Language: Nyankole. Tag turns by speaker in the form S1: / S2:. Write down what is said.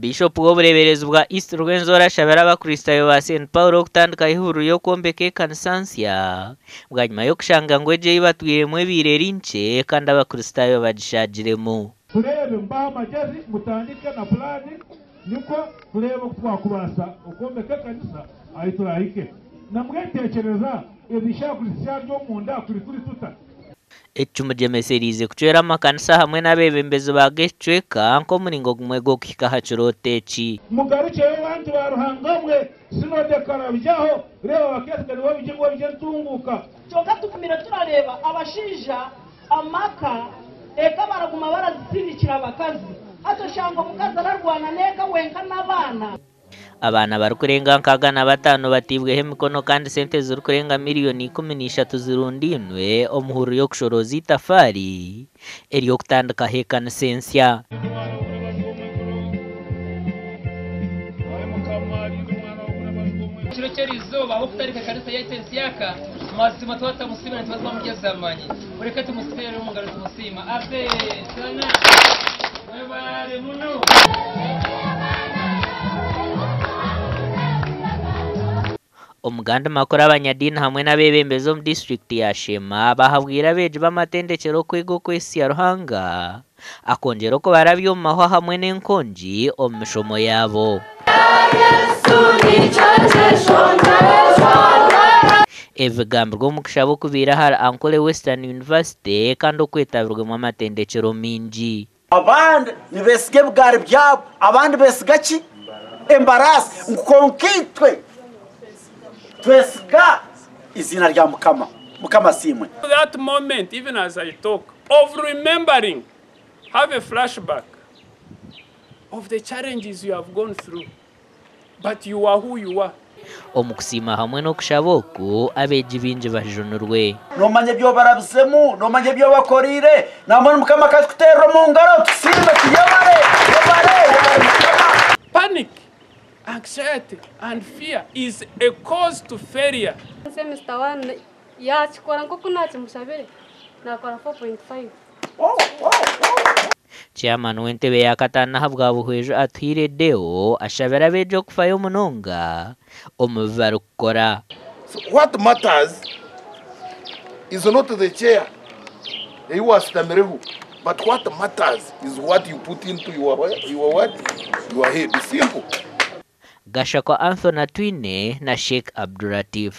S1: Biishopu w'obureeberezi bwa East Rwenzori ashabire abakristaayo ba St Paul okutandikaho ehururu y'okwombeka ekanisa nsya bwanyima y'okushanga ngu egyo ei batwiremu ebaire eri nkye kandi abakristaayo bagishaagiremu.
S2: Tureebe mbahe amagyezi mutandike na pulaani nikwo tureebe oku twakubaasa okwombeka ekanisa ahi turaahike. Namwetekyereza ebiisha kuri zikyari omunda kuri turi tuta?
S1: Eki kimugyemesereize kucwera amakanisa hamwe n'abeebembezi baago ekicweka nk'omuringo gumwe gw'okuhika aha kirooto eki.
S2: Mugarukyeyo bantu ba Ruhanga mwe, Synod ekarabyaho, reeba bakeesiga nibo bigirwa by'entunguuka.
S3: Kyonka tugumire turareeba abashaija amaka eka baraguma barazisindikira abakazi. Hati oshanga omukazi ararwana n'eka wenka n'abaana.
S1: Abaana barikurenga 65 bateibweho emikono kandi sente zirikurenga miriyoni 13 zirundainwe omu hururu y'okushorooza eitafaari ery'okutandikaho ekanisa ensya.
S4: Ekiro ky'erizooba ahabw'okutandika ekanisa yaitu ensyaka, mazima twaba tutamusiima nituba twamugyeza amani. Mureke tumuteerere omu ngaro tumusiima. Ase sana! Mwebare muno!
S1: Omu gandi makuru abanyadiini hamwe n'abeebembezi omu disiturikiti ya Sheema bahabwire abeegi b'amatendekyero okwega okwehitsya Ruhanga akongyera okubarabya omu mahwa hamwe n'enkongi omu mishomo yaabo. Ebi bigambirwe omu kushaba okubaire ahari Ankole Western University kandi okwetabirwemu amatendekyero maingi.
S5: Abandi nibeesiga ebigaari byabo, abandi beesiga ki? Embaraasi. Ngu kwonka itwe twesiga eiziina rya Mukama. Mukama asiimwe.
S6: That moment even as I talk of remembering have a flashback of the challenges you have gone through but you are who you are.
S1: Omu kusiima hamwe n'okushaba oku, abeegi baingi bajunirwe.
S5: Noomanya ebi obarabizemu, noomanya ebi obakoreire. Nambwenu Mukama akatukuteerera omu ngaro, tusiime, tuyebare, yebare, yebare Mukama.
S6: Panic, anxiety and fear is a cause to failure.
S7: Semester one yakikora nk'oku nakimushabire nakora 4.5.
S1: Chairman w'entebe ya kataano ahabwa Buhweju Atuhaire Deo ashabire abeegi okufayo munonga omu bi barikukora.
S8: So what matters is not the chair ei waashutamireho but what matters is what you put into your your what? Your head. Simple.
S1: Gashakwa Anthony Atwine na Sheikh Abdulatif.